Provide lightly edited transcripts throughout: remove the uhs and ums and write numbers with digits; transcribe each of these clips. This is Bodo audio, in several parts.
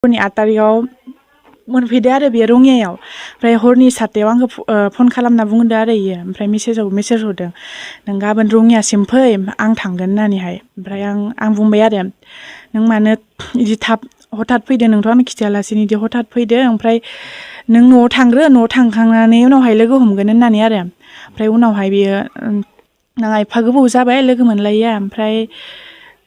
हरनि 8 तारिखाव मोनफैदो आरो बेयो रङियायाव ओमफ्राय हरनि 7थायाव आंखौ फन खालामना बुंदो आरो इयो ओमफ्राय मेसेज हरदों नों गाबोन रङियासिम फै आं थांगोन होननानैहाय ओमफ्राय आं बुंबाय आरो नों मानो इदि थाब हठात फैदो नोंथ' आंनो खिथायालासिनो इदि हठात फैदो ओमफ्राय नों न'आव थांग्रो न'आव थांखांनानै उनावहाय लोगो हमगोन होननानै आरो ओमफ्राय उनावहाय बियो नाङा एफा गोबाव जाबाय लोगो मोनलायिया ओमफ्राय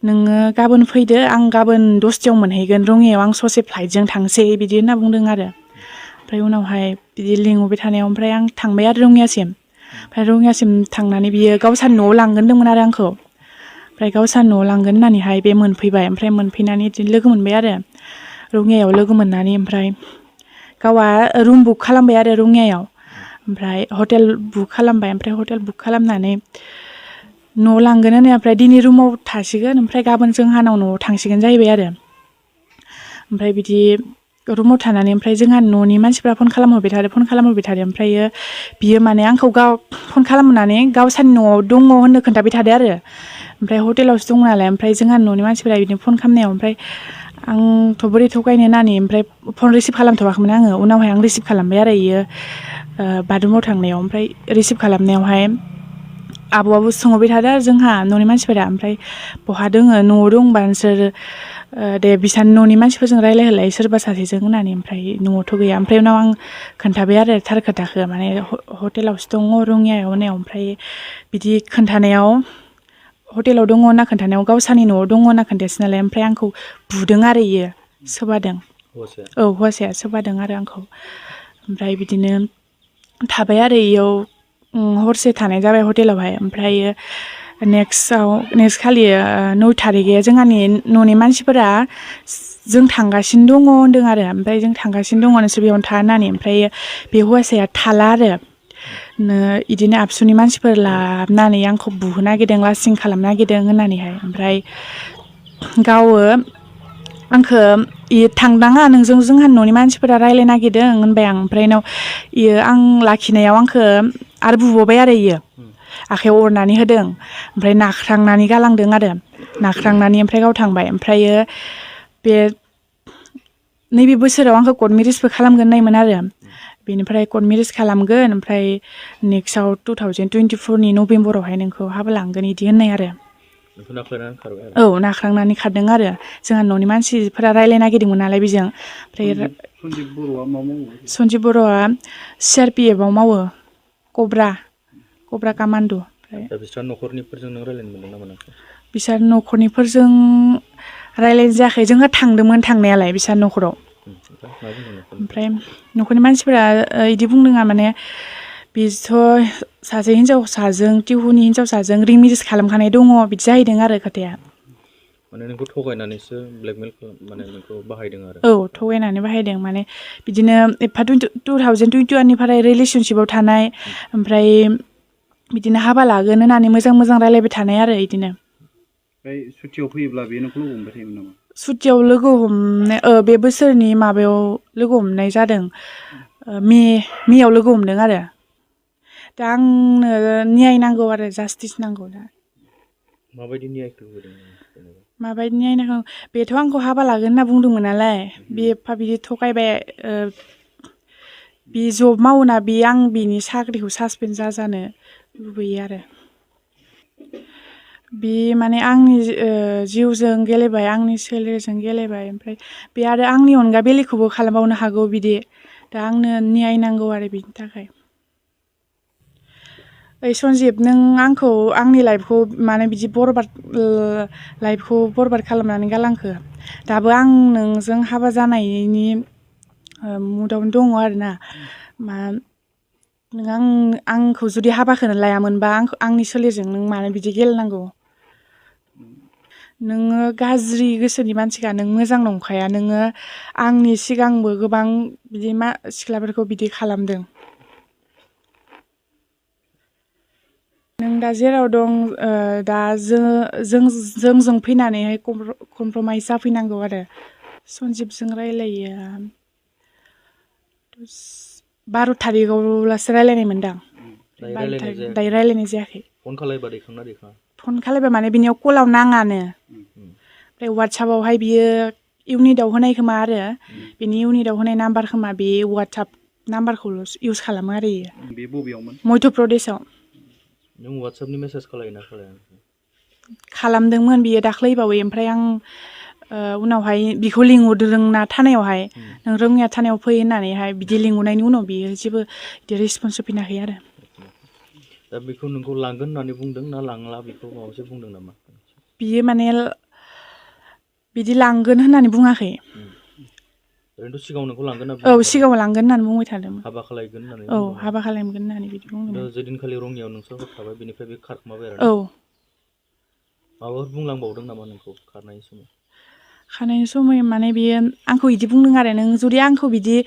नोङो गाबोन फैदो आं गाबोन 10थायाव मोनहैगोन रङियायाव आं ससे फ्लाइटजों थांसै बिदि होनना बुंदों आरो ओमफ्राय उनावहाय बिदि लिंहरबाय थानायाव ओमफ्राय आं थांबाय आरो रङियासिम ओमफ्राय रङियासिम थांनानै बियो गावसानि न'आव लांगोन होनदोंमोन आरो आंखौ ओमफ्राय गावसानि न'आव लांगोन होननानैहाय बे मोनफैबाय ओमफ्राय मोनफैनानै बिदिनो लोगो मोनबाय आरो रङियायाव लोगो मोननानै ओमफ्राय गावहा रुम बुक खालामबाय आरो रङियायाव ओमफ्राय हटेल बुक खालामबाय ओमफ्राय हटेल बुक खालामनानै न'आव लांगोन होनो ओमफ्राय दिनै रुमाव थासिगोन ओमफ्राय गाबोन जोंहानाव न'आव थांसिगोन जाहैबाय आरो ओमफ्राय बिदि रुमाव थानानै ओमफ्राय जोंहा न'नि मानसिफ्रा फन खालामहरबाय थादो ओमफ्रायो बियो माने आंखौ गाव फन खालामनानै गावसानि न'आव दङ होननो खोन्थाबाय थादो आरो ओमफ्राय हटेलावसो दङ नालाय ओमफ्राय जोंहा न'नि मानसिफोरा बिदिनो फन खालामनायाव ओमफ्राय आंथ' बोरै थगायनो होननानै ओमफ्राय फन रिसिभ खालामथ'वाखैमोन आङो उनावहाय आं रिसिभ खालामबाय आरो इयो बाथरुमाव थांनायाव ओमफ्राय रिसिभ खालामनायावहाय आब'आबो सोंहरबाय थादो आरो जोंहा न'नि मानसिफोरा ओमफ्राय बहा दोङो न'आव दंबा नोंसोर दे बिसानि न'नि मानसिफोरजों रायलायहोलाय सोरबा सासेजों होननानै ओमफ्राय न'आवथ' गैया ओमफ्राय उनाव आं खोन्थाबाय आरो थार खोथाखौ माने हटेलावसो दङ रङियायाव होननायाव ओमफ्राय बिदि खोन्थानायाव हटेलाव दङ होनना खोन्थानायाव गावसानि न'आव दङ होनना खोन्थायासै नालाय ओमफ्राय आंखौ बुदों आरो इयो सोबादों औ हौवासाया सोबादों आरो आंखौ ओमफ्राय बिदिनो थाबाय आरो इयाव हरसे थानाय जाबाय हटेलावहाय ओमफ्रायो नेक्स्ट खालि 9 तारिखै जोंहानि न'नि मानसिफोरा जों थांगासिनो दङ होनदों आरो ओमफ्राय जों थांगासिनो दङ नोंसोर बेयावनो था होननानै ओमफ्राय बे हौवासाया थाला आरो इदिनो आबसुनि मानसिफोर लाबोनानै आंखौ बुहोनो नागिरदों लासिं खालामनो नागिरदों होननानैहाय ओमफ्राय गावो आंखौ थांनाङा नोंजों जोंहा न'नि मानसिफोरा रायलायनो नागिरदों होनबाय आं ओमफ्राय उनाव इयो आं लाखिनायाव आंखौ आरो बुबावबाय आरो इयो आखाइयाव अरनानै होदों ओमफ्राय नाख्रांनानै गालांदों आरो नाख्रांनानै ओमफ्राय गाव थांबाय ओमफ्रायो बे नैबे बोसोराव आंखौ कर्ट मेरिजबो खालामगोन होननायमोन आरो बेनिफ्राय कर्ट मेरिज खालामगोन ओमफ्राय नेक्स्टआव 2024नि नभेम्बरावहाय नोंखौ हाबा लांगोन इदि होननाय आरो औ नाख्रांनानै खारदों आरो जोंहा न'नि मानसिफोरा रायलायनो नागिरदोंमोन नालाय बेजों ओमफ्राय सन्जिब बर'आ मा मावो सन्जिब बर'आ CRPFआव मावो कब्रा कामान्डु ओमफ्राय बिसोर न'खरनिफोरजों नों रायलायनो मोनदों ना मोनाखै बिसोर न'खरनिफोरजों रायलायनाय जायाखै जोंहा थांदोंमोन थांनायालाय बिसोर न'खराव ओमफ्राय न'खरनि मानसिफोरा इदि बुंदों माने बिथ' सासे हिन्जावसाजों टिहुनि हिन्जावसाजों रिं मेरिज खालामखानाय दङ बिदि जाहैदों आरो खोथाया माने नोंखौ थगायनानैसो ब्लेकमेल माने नोंखौ बाहायदों आरो औ थगायनानै बाहायदों माने बिदिनो एफा 2021निफ्राय रिलेसनशिपआव थानाय ओमफ्राय बिदिनो हाबा लागोन होननानै मोजां रायलायबाय थानाय आरो इदिनो ओमफ्राय सुटियाव फैयोब्ला बे नोंखौ लोगो हमबाय थायोमोन नामा सुटियाव लोगो हमनाय बे बोसोरनि माबायाव लोगो हमनाय जादों मेयाव लोगो हमदों आरो दा आंनो न्याय नांगौ आरो जास्टिस नांगौ दा माबायदि न्यायखौ होदों माबायदि न्याय नांगौ बेथ' आंखौ हाबा लागोन होनना बुंदोंमोन नालाय बे एफा बिदि थगायबाय बे जब मावोना बे आं बिनि साख्रिखौ सासपेन्ड जाजानो लुबैयो आरो बे माने आंनि जिउजों गेलेबाय आंनि सोलेरजों गेलेबाय ओमफ्राय बे आरो आंनि अनगा बेलेगखौबो खालामबावनो हागौ बिदि दा आंनो न्याय नांगौ आरो बिनि थाखाय ओइ सन्जिब नों आंखौ आंनि लाइफखौ माने बिदि लाइफखौ बरबाद खालामनानै गालांखो दाबो आं नोंजों हाबा जानायनि मुदावनो दङ आरोना नों आंखौ जुदि हाबाखौनो लायामोनबा आंनि सोलेरजों नों मानो बिदि गेलेनांगौ नोङो गाज्रि गोसोनि मानसिखा नों मोजां नंखाया नोङो आंनि सिगांबो गोबां बिदि सिख्लाफोरखौ बिदि खालामदों नों दा जेराव दं दा जोंजों फैनानैहाय कमप्रमाइस जाफैनांगौ आरो सन्जिबजों रायलायो 12 तारिखआवलासो रायलायनाय मोनदां दायो रायलायनाय जायाखै फन खालायबा दैखांना दैखाङा फन खालायबा माने बिनियाव कलाव नाङानो ओमफ्राय वाट्सएपआवहाय बियो इउनिटआव होनाय खोमा आरो बेनि इउनिटआव होनाय नाम्बार खोमा बे वाट्सएप नाम्बारखौल' इउस खालामो आरो इयो बे बबेयावमोन मध्य प्रदेशआव नों वाट्सएपनि मेसेज खालायोना खालाया खालामदोंमोन बियो दाख्लैबावै ओमफ्राय आं उनावहाय बिखौ लिंहरदोंना थानायावहाय नों रोङिया थानायाव फै होननानैहाय बिदि लिंहरनायनि उनाव बियो जेबो बिदि रेसपन्स होफिनाखै आरो दा बेखौ नोंखौ लांगोन होननानै बुंदों ना लांला बेखौ माबा मोनसे बुंदों नामा बियो माने बिदि लांगोन होननानै बुङाखै ओरैनोथ' सिगाङाव नोंखौ लांगोन औ सिगाङाव लांगोन होननानै बुंबाय थादोंमोन हाबा खालायगोन होननानै औ हाबा खालामगोन होननानै बिदि बुंदोंमोन जेदिनखालि रङियाव नोंसोर हर थाबाय बेनिफ्राय बे खारखोमाबाय आरो औ माबाफोर बुंलांबावदों नामा नोंखौ खारनायनि समाव खानायनि समय माने बियो आंखौ बिदि बुंदों आरो नों जुदि आंखौ बिदि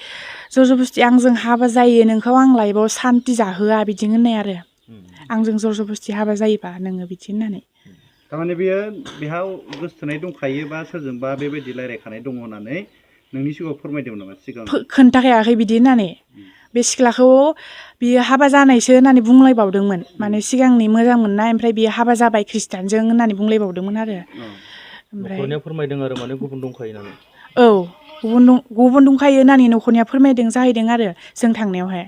जरजबस्ति आंजों हाबा जायो नोंखौ आं लाइफआव सान्ति जाहोआ बिदि होननाय आरो आंजों जरजबस्ति हाबा जायोबा नोङो बिदि होननानै थारमाने बेयो बेहा गोसोथोनाय दंखायो बा सोरजोंबा बेबायदि रायज्लायखानाय दङ होननानै नोंनि सिगाङाव फोरमायदोंमोन नामा सिगाङाव खोन्थाखायाखै बिदि होननानै बे सिख्लाखौ बियो हाबा जानायसो होननानै बुंलायबावदोंमोन माने सिगांनि मोजां मोननाय ओमफ्राय बियो हाबा जाबाय खृष्टानजों होननानै बुंलायबावदोंमोन आरो न'खरनिया फोरमायदों आरो माने गुबुन दंखायो नालाय औ गुबुन दंखायो होननानै न'खरनिया फोरमायदों जाहैदों आरो जों थांनायावहाय